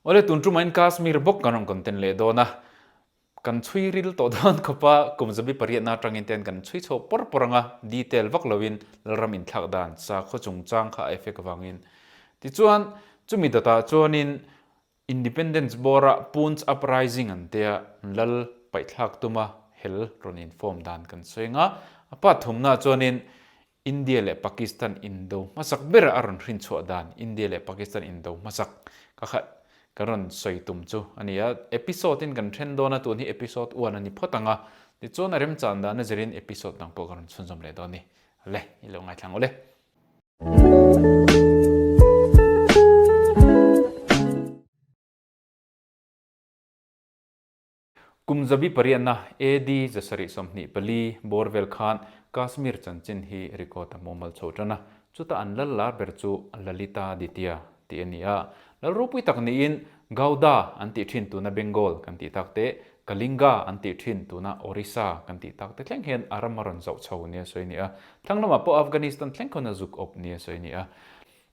Awle tun ṭumain Kashmir bawk kan rawn content leh dawn a, kan chhui ril tawh dawn khawp a, kum zabi pariatna aṭangin ten kan chhui chho pawr pawr ang a, detail vak loin Lalram inthlak dan sakhaw chungchang kha a effect avangin. Tichuan, chumi dawtah chuanin Independence bawra Poonch Uprising an tia lal paihthlak tuma hel rawn inform dan kan sawi ang a, a pa thumna chuanin India leh Pakistan indo hmasak bera a rawn hrin chhuah dan India leh Pakistan indo hmasak ka kha kan rawn sawi tum chu a ni a, episode in kan then dawn a, tun hi episode one a ni phawt ang a, tichuan a remchan dan a zirin episode dang pawh ka rawn chhunzawm leh dawn a ni. Le, i lo ngaithla ang aw le. Kum zabi pariatna AD 724 bawr vel khan Kashmir chanchin hi record a mumal chho tan a, chuta an lal lar ber chu Lalita Ditya tih a ni a. Lal ropui tak niin Gauda an tih thin tuna Bengal kan tih tak te, Kalinga an tih thin tuna Orissa kan tih tak te thleng hian a ram a rawn zauh chho nia sawi a ni a. Thlang lamah pawh Afghanistan thleng khawn a zuk awp nia sawi a ni a.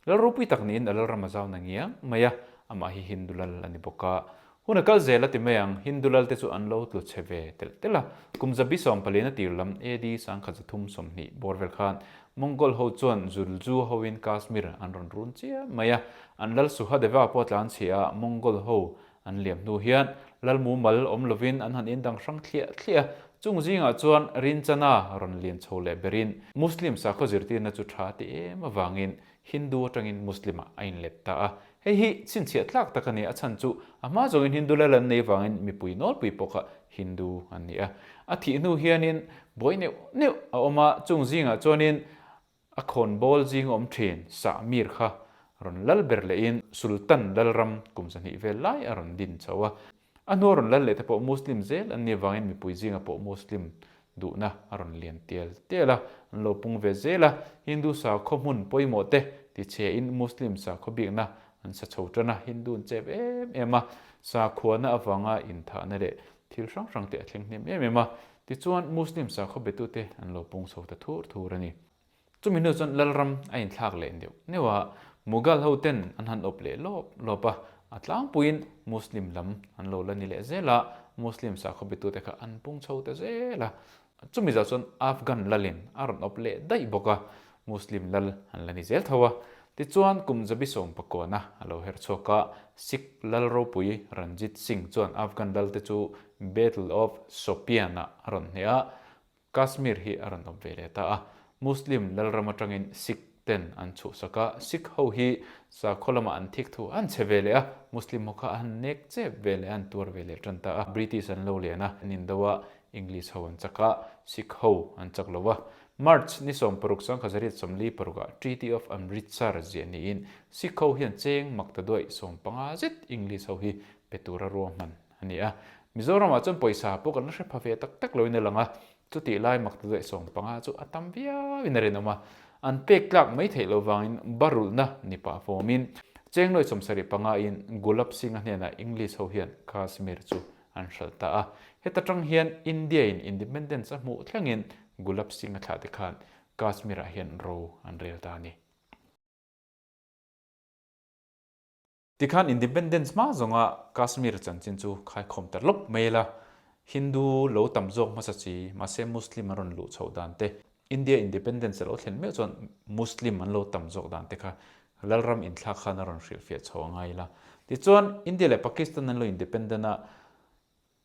Lal ropui tak niin a lalram a zau na ngiang mai a, amah hi Hindu lal a ni bawk a. Hun a kal zel a ti mai ang, Hindu lal te chu an lo tlu chhe ve telh telh a. Kum zabi sawmpalin a tir lam AD 1320 bawr vel khan Mongol ho chuan Zulzu hoin Kashmir an rawn run chiam mai a. An lal Suhadeva pawh a tlan chhia a, Mongol ho An liam hnu hian lal mumal awm lovin an han indang hrang thliah thliah a, chung zingah chuan Rinchana rawn lian chho leh berin Muslim sakhaw zirtirna chu tha ti em avangin Hindu atangin Muslim-ah a inlet ta a. Hei hi chhinchhiah tlak tak a ni, a chhan chu a hma zawngin Hindu lal an nei vangin mipui nawlpui pawh kha Hindu an ni a. A thih hnu hianin buai neuh neuh a awm a, chung zingah chuanin A khawnbawl zing awm thin Sahmir kha rawn lal ber lehin Sultan lalram kum 2 vel lai a rawn din chho a. A hnua rawn lal leh te pawh Muslim zel an nih avangin mipui zinga pawh Muslim duhna a rawn lian tial tial a, an lo pung ve zel a. Hindu sakhaw hmun pawimawh te tichhein Muslim sakhaw bikna an sa chho tan a, Hindu an chep em em a, sakhuana avanga inthahna leh thil hrang hrang te a thleng hnem em em a. Tichuan, Muslim sakhaw betute an lo pung chho ta thur thur a ni. Chumi hnu chuan Lalram a inthlak leh neuh neuh a, Mughal ho ten an han awp leh lawp lawp a, a tlangpuiin Muslim lam an lo la ni leh zel a, Muslim sakhaw betute kha an pung chho ta zel a. Chumi zah chuan Afghan lalin a rawn awp leh daih bawk a, Muslim lal an la ni zel tho a. Tichuan, kum zabi sawm pakuana a lo her chhuak a, Sikh lal ropui Ranjit Singh chuan Afghan lalte chu Battle of Shopian-ah a rawn hneh a, Kashmir hi a rawn awp ve leh ta a. Muslim lalram atangin Sikh ten an chhuhsak a, Sikh ho hi sakhaw lamah an thik thu an che ve leh a, Muslim ho kha an nek chep ve leh a, an tuar ve leh tan ta a. British an lo lian a, an indo a, English ho an chak a, Sikh ho an chak lo a. March ni 16 1946 ah Treaty of Amritsar ziah niin Sikh ho hian cheng mak ta duaih 15 zet English ho hi pe tura ruahman a ni a. Mizoramah chuan pawisa pawh kan la hre pha ve tak tak loin a lang a, chutih lai mak ta duaih 15 chu a tam viauin a rinawm a. An pek tlak mai theih loh vangin barulhna ni pah fawmin cheng nuaih 75 in Gulab Singh-a hnenah English ho hian Kashmir chu an hralh ta a. Heta tang hian India-in independence a hmuh thlengin Gulab Singh-a thlah te khan Kashmir-ah hian ro an rel ta a ni. Tikhan independence hma zawnga Kashmir chanchin chu khaikhawm ta lawp mai ila, Hindu lo tam zawk hmasa chi, mahse Muslim an rawn luh chhoh dan te, India independence a lo thlen meuh chuan Muslim an lo tam zawk dan te kha Lalram inthlak khan a rawn hrilhfiah chho a ngai ila. Tichuan, India leh Pakistan an lo independent a,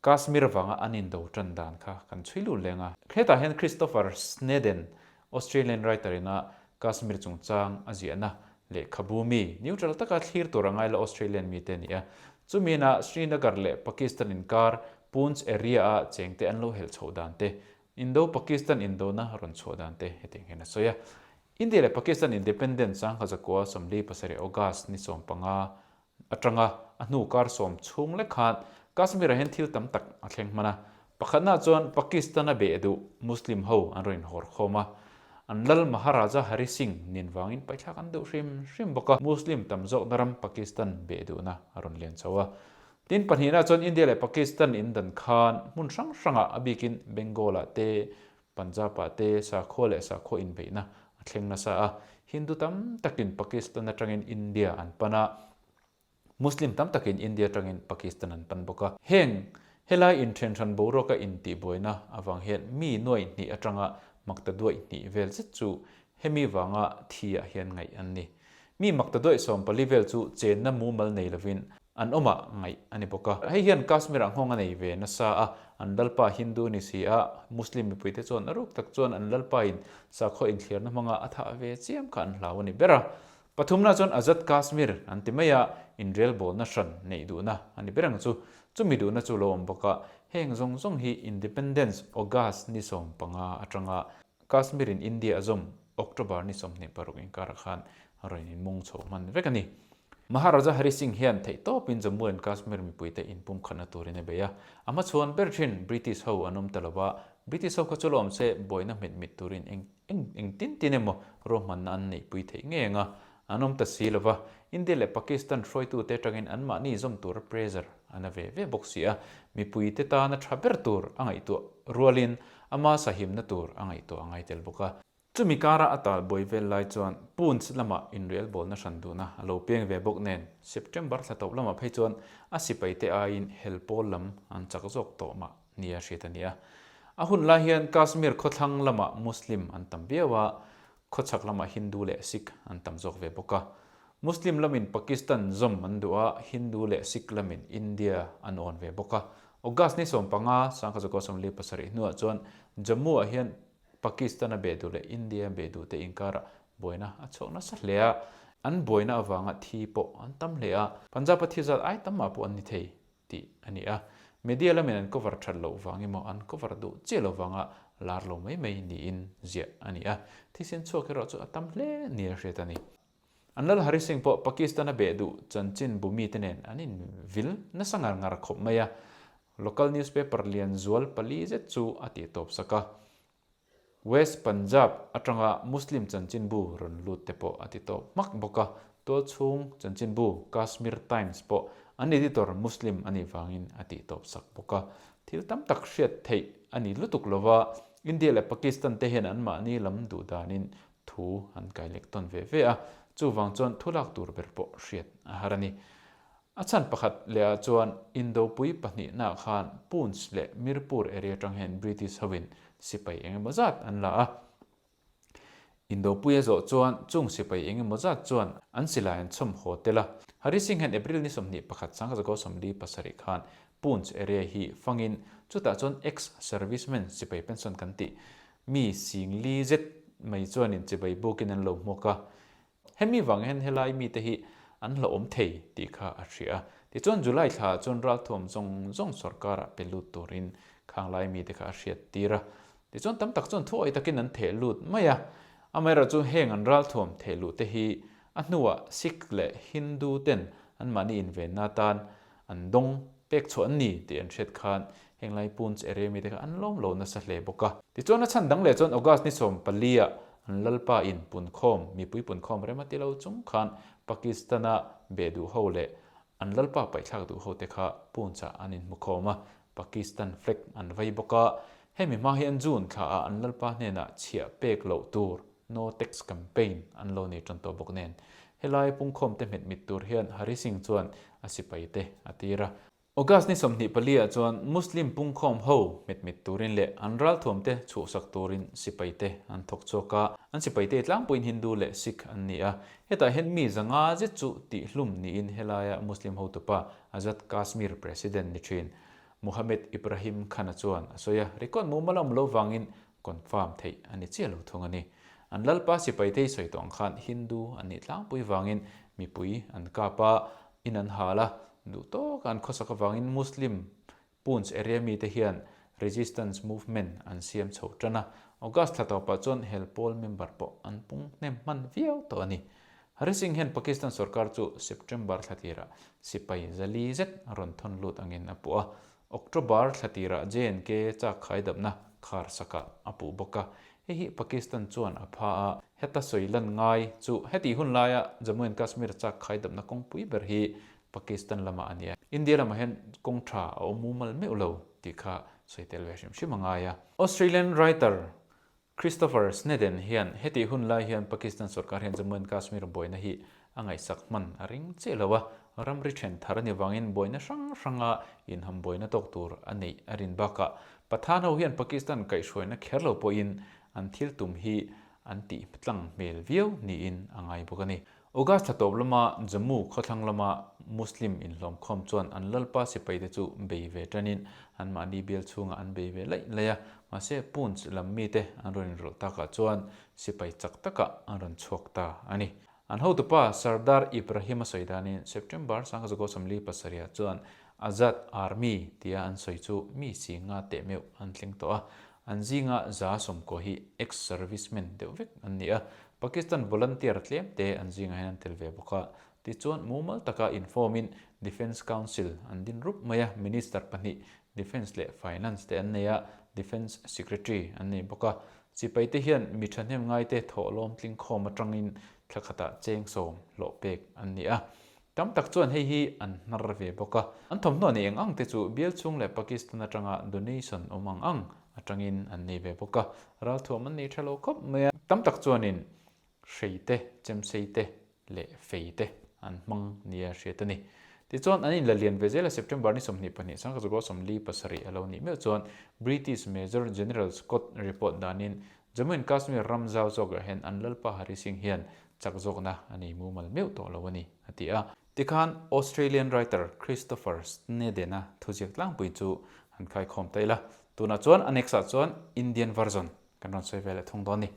Kashmir avanga an indo tan dan kha kan chhui lut leng a. Hetah hian Christopher Snedden, Australian writer ina Kashmir chungchang a ziahna lehkhabu mi, neutral taka thlir tur a ngai la Australian mite a ni a. Chumi inah Srinagar leh Pakistan inkar Poonch area-a chengte an lo helh chhoh dan te, Indo-Pakistan indona rawn chhuah dan te hetiang hian a sawi a. India leh Pakistan independence sangha zakua 47 August ni 15 atanga a hnu kar sawm chhung lek khan Kashmir-ah hian thil tam tak a thleng hman a. Pakhatnaah chuan Pakistan-a beh duh Muslim ho an rawn inhawr khawm a. An lal Maharaja Hari Singh nin vangin paithlak an duh hrim hrim bawk a. Muslim tam zawkna ram Pakistan beh duhna a rawn lian chho a. Tin pahnihnaah chuan India leh Pakistan indan khan hmun hrang hrangah a bikin Bengal-ah te, Punjab-ah te sakhua leh sakhua inbeihna a thleng nasa a. Hindu tam takin Pakistan atangin India an pan a. Muslim tam takin India atangin Pakistan an pan bawk a. Heng helai inthen hran boruaka intihbuaina avang hian mi nuaih hnih atanga makta duaih hnih vel zet chu hemi vanga thi ah hian ngaih an ni. Mi makta duaih 14 vel chu chenna mumal nei lovin an awmah ngaih a ni bawk a. Hei hian Kashmir ah nghawng a nei ve nasa a, an lalpa Hindu ni si a, Muslim mipuite chuan a ruk tak chuan an lalpa in sakhaw inthliarna hmanga a thah ve chiam kha an hlau a ni ber a. Pathumna chuan Azad Kashmir an ti mai a, inrelbawlna hran neih duhna a ni ber ang chu. Chumi duhna chu lo awm bawk a, heng zawng zawng hi Independence August ni 15 atanga Kashmir in India a zawm October ni 26 inkarah khan rawn inmung chho hman vek a ni. Maharaja Hari Singh hian theihtawpin Jammu and Kashmir mipuite inpumkhatna turin a bei a, a hmachhuan ber thin British ho an awm ta lo va, British ho kha chu lawm se buaina hmet mit turin eng Eng eng tin tin emaw ruahmanna an neihpui theih ngei ang a, an awm ta si lo va, India leh Pakistan hruaitute atangin anmahni zawm tura pressure a na ve ve bawk si a, mipuite tana tha ber tur a ngaihtuah rualin ama sahimna tur a ngaihtuah a ngai tel bawk a. Chumi kara a tal buai vel lai chuan Poonch lamah inrialbawlna hran duhna a lo piang ve bawk nen September thla tawp lamah phei chuan a sipaite aiin hel pawl lam an chak zawk tawh mah nia hriat a ni a. A hun lai hian Kashmir khawthlang lamah Muslim an tam viau a, khawchhak lamah Hindu leh Sikh an tam zawk ve bawk a. Muslim lamin Pakistan zawm an duh a, Hindu leh Sikh lamin India an awn ve bawk a. August ni 15, 1947 hnuah chuan Jammu-ah hian Pakistan-a beh duh leh India beh duh te inkarah buaina a chhuak nasa hle a, an buaina avanga thi pawh an tam hle a. Punjab-a thi zat ai tam mah pawh an ni thei. tih a ni a. Media lamin an cover that loh vang emaw an cover duh chiah lo vanga lar lo mai mai niin ziah a ni a. Thisen chhuak erawh chu a tam hle nia hriat a ni. An lal Hari Singh pawh Pakistan-a beh duh chanchin bu mite nen an invil nasa ngar ngar khawp mai a. Local newspaper lian zual pali zet chu a tih tawp sak a. West Punjab atanga Muslim chanchinbu rawn lut te pawh a ti tawp hmak bawk a, tualchhung chanchinbu Kashmir Times pawh an editor Muslim a nih vangin a tih tawp sak bawk a. Thil tam tak hriat theih a ni lutuk lova, India leh Pakistan te hian anmahni lam duh danin thu an kai lek tawn ve ve a, chuvang chuan thu lak tur ber pawh hriat a har a ni. A chhan pakhat leh ah chuan Indopui pahnihna khan Poonch leh Mirpur area atang hian British hoin sipai eng emaw zat an la a. Indopui a zawh chuan chung sipai eng emaw zat chuan an silai an chhawm haw tel a. Hari Singh hian April ni 21 1947 khan Poonch area hi fangin chutah chuan ex-servicemen sipai pension kan tih mi singli zet mai chuanin chibai bukin an lo hmuak a. Hemi vang hian helai mite hi an hlauhawm thei tih kha a hria a. Tichuan July thlaah chuan ralthuam zawng zawng sorkarah pe lut turin khanglai mite kha a hriat tir a. Tichuan tam tak chuan thuawih takin an theh lut mai a. Amaherawhchu heng an ralthuam theh luh te hi a hnuah Sikh leh Hindu ten anmahni invenna atan an dawng pek chhuah an ni tih an hriat khan heng lai Poonch area mite kha an lawm lo nasa hle bawk a. Tichuan a chhan dang leh chuan August ni 14 ah an lalpa in punkhawm, mipui punkhawm rem a ti lo chung khan Pakistan-a beh duh ho leh an lalpa paihthlak duh ho te kha Poonch ah an inhmukhawm a, Pakistan flag an vai bawk a. Hemi hma hian June thla ah an lalpa hnenah chhiah pek loh tur No Tax Campaign an lo nei tan tawh bawk nen. Helai pungkhawm te hmet mit tur hian Hari Singh chuan a sipai te a tir a. August ni 24 ah chuan Muslim pungkhawm ho hmet mit turin leh an ralthuam te chhuhsak turin sipai te an thawk chhuak a. An sipai te tlangpuiin Hindu leh Sikh an ni a. Hetah hian mi zanga zet chu tihhlum niin helaia Muslim hotupa Azad Kashmir President ni thin Muhammad Ibrahim Khan-a chuan a sawi a. Record mumal a awm lo vangin Confirm theih a ni chiah lo thung a ni. An lalpa sipai te hi sawi tawh ang khan Hindu an nih tlangpui vangin mipui an kap a, in an hal a, duh tawka an khawsak avangin Muslim Poonch area mite hian resistance movement an siam chho tan a, August thla tawpah chuan hel pawl member pawh an pung hnem hman viau tawh a ni. Hari Singh hian Pakistan sorkar chu September thla tirah sipai zali zet rawn thawn lut angin a puh a, October thla tirah J&K chak khaidapna khar sakah a puh bawk a, hei hi Pakistan chuan a pha a, heta sawi lan ngai chu heti hun laia Jammu and Kashmir chak khaidapna kawngpui ber hi Pakistan lamah a ni a, India lamah hian kawng tha a awm mumal meuh lo tih kha sawi tel ve hrim hrim a ngai a. Australian writer Christopher Snedden hian hetih hun lai hian Pakistan sorkar hian Jammu and Kashmir buaina hi a ngaihsak hman a ring chiah lo a. Ramri then thar a ni vangin buaina hrang hranga inham buaina tawk tur a neih a rin bakah Pathan ho hian Pakistan kaihhruaina kher lo pawhin an thil tum hi an tih tlang hmel viau niin a ngai bawk a ni. August thla tawp lama Jammu khawthlang lama Muslim inhlawmkhawm chuan an lalpa sipaite chu bei ve tanin anmahni bial chhungah an bei ve laih laih a, mahse Poonch lam mite an rawn inrawlh takah chuan sipai chak takah an rawn chhuak ta a ni. An hotupa Sardar Ibrahim a sawi danin September 1947 ah chuan Azad Army tia an sawi chu mi si nga teh meuh an thleng tawh a, an zinga 190 hi ex-servicemen deuh vek an ni a, Pakistan volunteer tlem te an zingah hian an tel ve bawk a. Tichuan mumal taka inform-in Defence Council an din rup mai a, Minister pahnih Defence leh Finance te an nei a, Defence Secretary an nei bawk a. Sipaite hian mi thahnem ngaite thawhlawm tlingkhawm atangin thla khatah cheng sawm hlawh pek an ni a. Tam tak chuan hei hi an hnar ve bawk a. An thawmhnaw nei eng ang te chu bial chhung leh Pakistan atanga donation awm ang ang atangin an nei ve bawk a. Ralthuam an nei tha lo khawp mai a. Tam tak chuanin hrei te, chemsei te leh fei te an hmang nia hriat a ni. Tichuan, an inla lian ve zel a, September ni 22, 1947 a lo nih meuh chuan British Major General Scott report danin Jammu and Kashmir ram zau zawkah hian an lalpa Hari Singh hian chak zawkna a nei mumal meuh tawh lo a ni, a ti a. Tikhan Australian writer Christopher Snedden-a thuziak tlangpui chu han khaikhawm ta ila. Tunah chuan a next-ah chuan Indian version kan rawn sawi ve leh thung dawn a ni.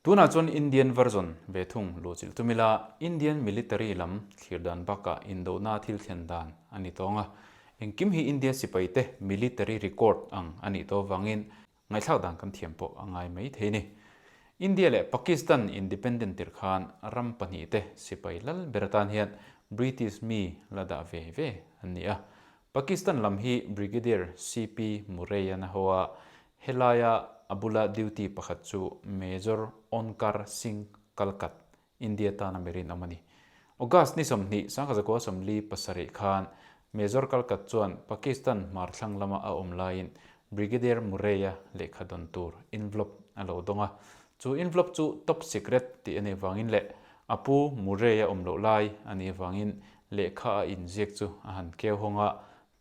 Tunah chuan Indian version ve thung luhchilh tum ila, Indian military lam thlir dan bakah indona thil thlen dan a ni tawng a. Engkim hi India sipaite military record ang a nih tawh avangin ngaihthlak dan kan thiam pawh a ngai mai thei ni. India leh Pakistan independent tirh khan ram pahnihte sipai lal ber atan hian British mi la dah ve ve an ni a. Pakistan lam hi Brigadier CP Murray-a na ho a, helaia a bula duty pakhat chu Major Onkar Singh Kalkat, India tana mi rinawm a ni. August ni 20, 1947 khan Major Kalkat chuan Pakistan hmar thlang lama a awm laiin Brigadier Murray-a lehkha dawn tur envelope a lo dawng a. Chu envelope chu top secret tih a nih vangin leh a pu Murray-a awm loh lai a nih vangin Lehkha a inziak chu a han keu hawng a,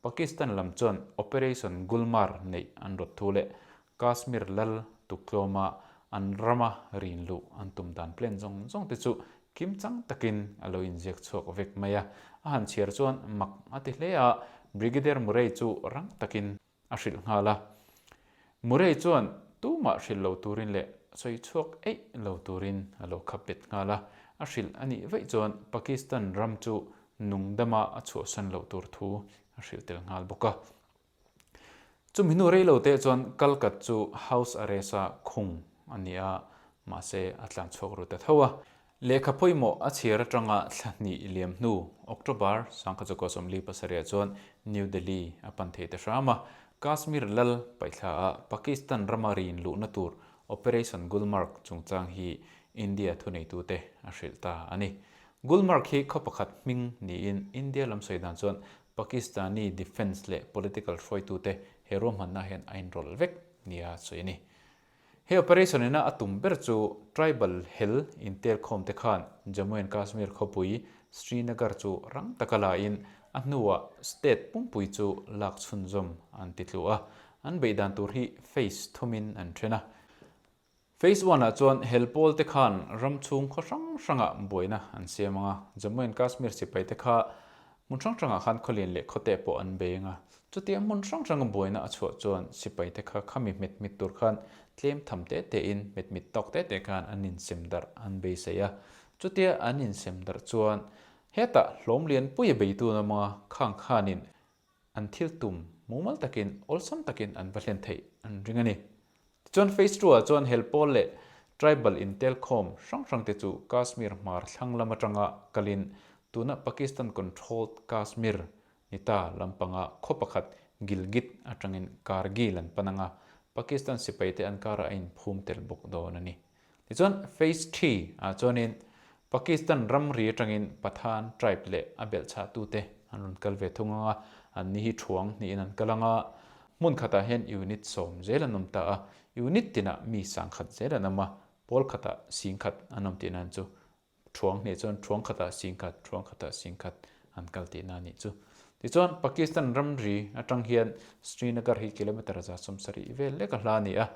Pakistan lam chuan Operation Gulmar neih an rawt thu leh Kashmir lal tuktlawma an rama rin luh an tum dan plan zawng zawng te chu kimchang takin a lo inziak chhuak vek mai a. A han chhiar chuan mak a ti hle a, Brigadier Murray chu rang takin a hrilh nghal a. Murray chuan tumah hrilh lo turin leh sawi chhuak eih lo turin a lo khap bet nghal a. A hrilh a nih vaih chuan Pakistan ram chu nungdama a chhuahsan loh tur thu a hrilh tel nghal bawk a. Chumi hnu rei lo teh chuan Kalkat chu house arrest-a khung a ni a, mahse a tlan chhuak ru ta tho a. Lehkha pawimawh a chhiar atanga thla hnih liam hnu October 1947 chuan New Delhi a pan thei ta hram a, Kashmir lal paihthla ah Pakistan rama rin luhna tur Operation Gulmarg chungchang hi India thuneitute a hrilh ta a ni. Gulmarg hi khaw pakhat hming niin India lam sawi dan chuan Pakistani defence leh political hruaitute he ruahmanna hian a inrawlh vek nia sawi a ni. He operation ina a tum ber chu tribal hel intelkhawm te khan Jammu and Kashmir khawpui Srinagar chu rang taka la in a hnuah state pumpui chu lak chhunzawm an ti tlu a, an beih dan tur hi phase thumin an then a. Phase one ah chuan hel pawl te khan ram chhung khaw hrang hrangah buaina an siam ang a, Jammu and Kashmir sipai te kha Hmun hrang hrangah khan khawlian leh khawte pawh an bei ang a, chutia hmun hrang hranga buaina a chhuah chuan sipaite kha khami hmet mit tur khan tlem tham te tein hmet mit tawk te te khan an insem darh an beisei a. Chutia an insem darh chuan hetah hlawm lianpui a beitu an awm ang a, khang khanin an thil tum mumal takin awlsam takin an va hlen theih an ring a ni. Tichuan Phase Two ah chuan hel pawl leh tribal intelkhawm hrang hrang te chu Kashmir hmar thlang lam atanga kalin tuna Pakistan controlled Kashmir ni ta lampanga khaw pakhat Gilgit atangin Kargil an pan anga Pakistan sipaite an karah a inphum tel bawk dawn a ni. Tichuan Phase Three ah chuanin Pakistan ramri atangin Pathan tribe leh a belhchhahtute an rawn kal ve thung ang a, anni hi thuang hnihin an kal ang a, hmun khatah hian unit sawm zel an awm ta a, unit tinah mi sangkhat zel an awm a, pawl khatah singkhat an awm tihna an chu. Thuang hnih chuan thuang khatah 10,000, thuang khatah 10,000 an kal tihna a nih chu. Tichuan, Pakistan ramri atang hian Srinagar hi kilometre 170 vel lek a hla a ni a.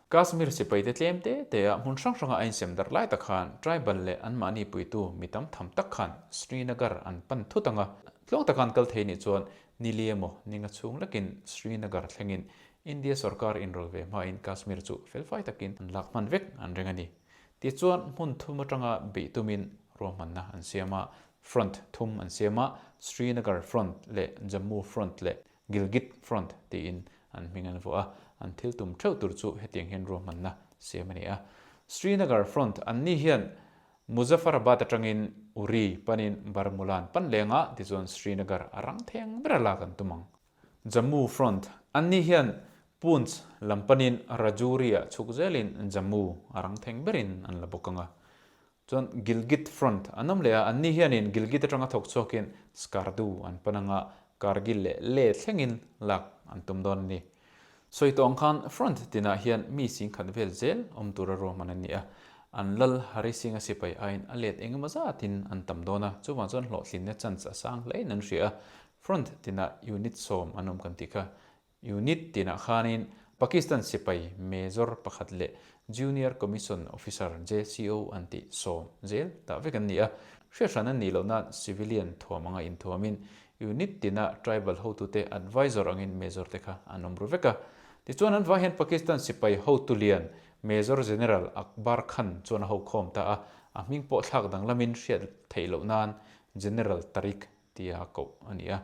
Kashmir sipaite tlem te te ah hmun hrang hranga a insem darh lai tak khan tribal leh anmahni puitu mi tam tham tak khan Srinagar an pan thut ang a. Tluang taka an kal thei nih chuan nili emaw ninga chhung lekin Srinagar thlengin India sorkar inrawl ve hmain Kashmir chu felfai takin an lak hman vek an ring a ni. Tichuan hmun thum atanga beih tumin ruahmanna an siam a, front thum an siam a, Srinagar front leh Jammu front leh Gilgit front tiin an hming an vuah a, an thil tum theuh tur chu hetiang hian ruahmanna siam a ni a. Srinagar front an ni hian Muzaffarabad atangin Uri panin Baramulan pan leng a, tichuan Srinagar a rang theng ber a lak an tum ang. Jammu front an ni hian Poonch lam panin Rajouri-ah chhuk zelin Jammu a rang theng berin an la bawk ang a. Chuan Gilgit front an awm leh a, anni hianin Gilgit atanga thawk chhuakin Skardu an pan anga Kargil leh Leh thlengin lak an tum dawn a ni. Sawi tawh ang khan front tinah hian mi 10,000 vel zel awm tura ruahman an ni a, an lal Hari Singh-a sipai aiin a let engemaw zatin an tam dawn a, chuvang chuan hlawhtlinna chance a sang hlein an hria a, front tinah unit 10 an awm kan tih kha Unit tinah khanin Pakistan sipai Major pakhat leh Junior Commission Officer, JCO, an tih 10 zel tah vek an ni a. Hriathran an nih loh nan civilian thuam anga inthuamin unit tina tribal hotute advisor angin Major te kha an awm ru vek a. Tichuan an vai hian Pakistan sipai hotu lian Major General Akbar Khan chuan a ho khawm ta a, a hming pawh thlak danglamin hriat theih loh nan General Tariq tia koh a ni a.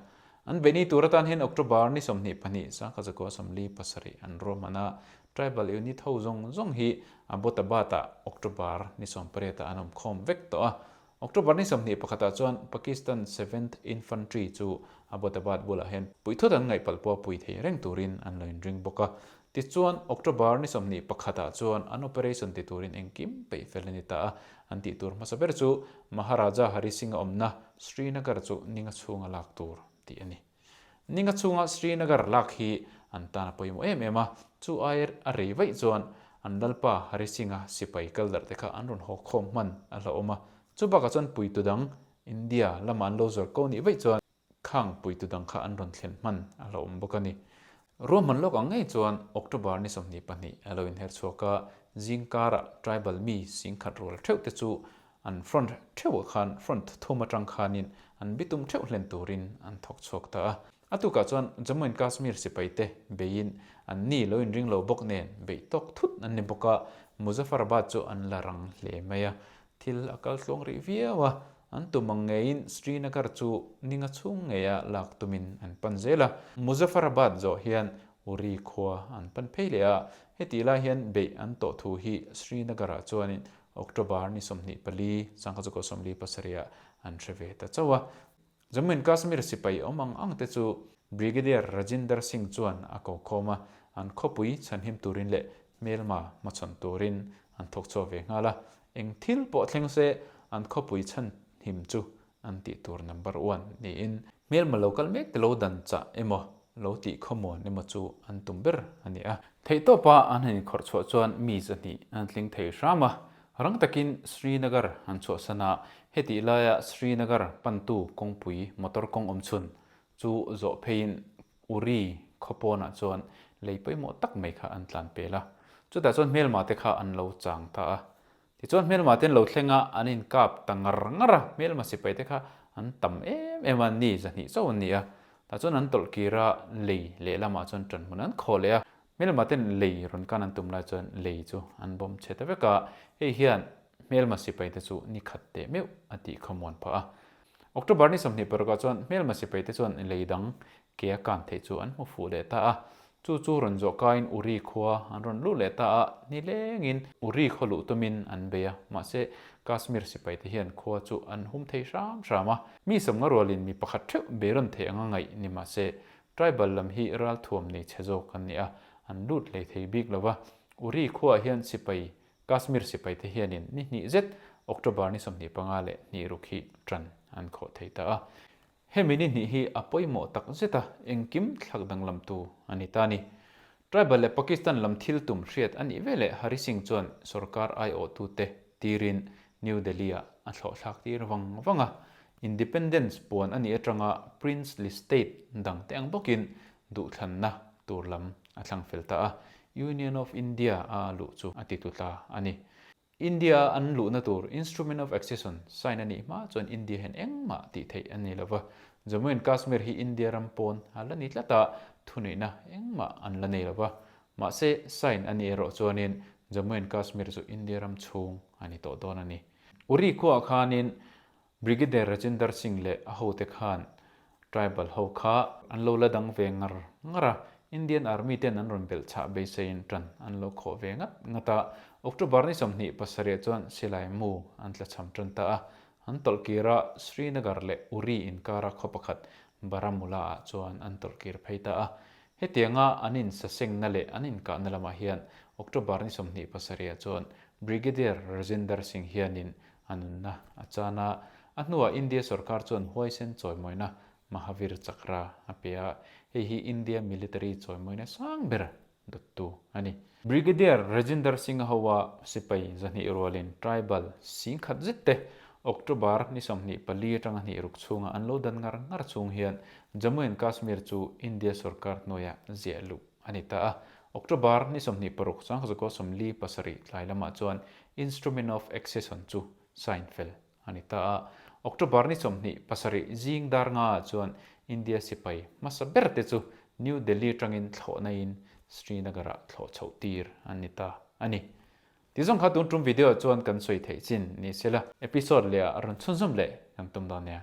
An beihni tur atan hian October ni 22, 1947 an ruahman a, Tribal Unit ho zawng zawng hi Abbottabad-ah October ni 18 ah an awm khawm vek tawh a. October ni 21 ah chuan Pakistan Seventh Infantry chu Abbottabad bulah hian puithut an ngaih palh pawh pui thei reng turin an lo inring bawk a. Tichuan, October ni 21 ah chuan an operation ti turin engkim peih fel a ni ta a, an tih tur hmasa ber chu Maharaja Hari Singh a awmna Srinagar chu ninga chhunga lak tur tih a ni. Ninga chhunga Srinagar lak hi an tan a pawimawh em em a, chu ai a rei vaih chuan an lalpa Hari Singh-a sipai kal darh te kha an rawn haw khawm hman a hlauhawm a, chu bakah chuan puitu dang India lama an lo zawr ko nih vaih chuan Khang puitu dang kha an rawn thlen hman a lo awm bawk a ni. Ruahman lawk ang ngei chuan October ni 22 a lo inher chhuak a, zing karah tribal mi 10,000 rual theuh te chu an front theuhah khan front thum atang khanin an bitum theuh hlen turin an thawk chhuak ta a. A tukah chuan Jammu and Kashmir sipai te beiin an ni lo inring lo bawk nen beih tawk thut an ni bawk a, Muzaffarabad chu an la rang hle mai a. Thil a kal tluang rih viau a, an tum ang ngeiin Srinagar chu ninga chhung ngeia lak tumin an pan zel a. Muzaffarabad zawh hian Uri khua an pan phei leh a, hetih lai hian beih an tawh thu hi Srinagar-ah chuanin October ni 24, 1947 an hre ve ta chauh a. Jammu and Kashmir sipai awm ang ang te chu Brigadier Rajinder Singh chuan a ko khawm a, an khawpui chhanhim turin leh hmelma hmachhawn turin an thawk chhuak ve nghal a, eng thil pawh thleng se an khawpui chhanhim chu an tih tur number one niin hmelma lo kal mek te lo dan chah emaw lo tih khawmuan emaw chu an tum ber a ni a. Theihtawpa an han inkhawrh chhuah chuan mi 200 an tling thei hram a, Rang takin Srinagar an chhuahsan a, hetih laia Srinagar pantu kawngpui motor kawng awm chhun chu zawh pheiin Uri khaw pawnah chuan lei pawimawh tak mai kha an tlan pel a. Chutah chuan hmelma te kha an lo chang ta a. Tichuan hmelma te an lo thleng a, an inkap ta ngar ngar a, hmelma sipai te kha an tam em em a, ni 200 chauh an ni a. Tah chuan an tawlh kir a, lei lehlamah chuan ṭanhmun an khawh leh a. Hmelma ten lei rawn kan an tum lai chuan lei chu an bawm chhe ta vek a, hei hian hmelma sipai te chu ni khat teh meuh a tih khawmuan phah a. October ni 26 ah chuan hmelma sipai te chuan lei dang ke a kan theih chu an hmu fuh leh ta a, chu chu rawn zawh kaiin Uri khua an rawn luh leh ta a, nilengin Uri khaw luh tumin an bei a, mahse Kashmir sipai te hian khua chu an hum thei hram hram a. Mi 50 rualin mi pakhat theuh beiron theih anga ngaih ni mahse Tribal lam hi ralthuam nei chhe zawk an ni a, an lut hlei thei bik lo va. Uri khuaah hian sipai, Kashmir sipai te hianin ni hnih zet, October ni 25 leh hnih ruk hi ṭan an khawh thei ta a. Hemi ni hnih hi a pawimawh tak zet a, engkim thlak danglamtu a ni ta a ni. Tribal leh Pakistan lam thil tum hriat a nih veleh Hari Singh chuan sorkar aiawhtute tirin New Delhi-ah a thlawh thlak tir vang vang a. Independence puan a nih atanga princely state dang te ang bawkin duhthlanna tur lam a thlang fel ta a, Union of India a luh chu a ti tutla a ni. India a an luhna tur Instrument of Accession sign a nih hma chuan India hian engmah tih theih a ni lova, Jammu and Kashmir hi India ram pawn a la ni tlat a, thuneihna engmah an la nei lova. Mahse, sign a nih erawh chuanin Jammu and Kashmir chu India ram chhung a ni tawh dawn a ni. Uri khuaah khanin Brigadier Rajinder Singh leh a hote khan tribal ho kha an lo la dang ve ngar ngar a, Indian Army ten an rawn belh chah beiseiin tan an lo khawh ve ngat ngat a. October ni 27 chuan silai mu an tla cham tan ta a, an tawlh kir a, Srinagar leh Uri inkara khaw pakhat Baramulla ah chuan an tawlh kir phei ta a. Hetianga an insasengna leh an inkahna lamah hian October ni 27 chuan Brigadier Rajinder Singh hianin A nunna a chan a, a hnuah India sorkar chuan huaisen chawimawina Mahavir Chakra a pe a, hei hi India military chawimawina sang ber dawttu a ni. Brigadier Rajinder Singh-a hoa sipai 200 rualin tribal 10,000 zet te October ni 24 atanga hnih ruk chhunga an lo dan ngar ngar chung hian Jammu and Kashmir chu India sorkar hnuaiah ziah luh a ni ta a. October ni 26 sangkhaw 47 tlai lamah chuan Instrument of Accession chu sign fel a ni ta a. October ni 27 zing dar nga ah chuan India sipai hmasa ber te chu New Delhi atangin thlawhna in Srinagar ah thlawh chhoh tir an ni ta a ni. Ti zawng kha tun tum video ah chuan kan sawi theih chin ni sela episode leh ah rawn chhunzawm leh kan tum dawn nia.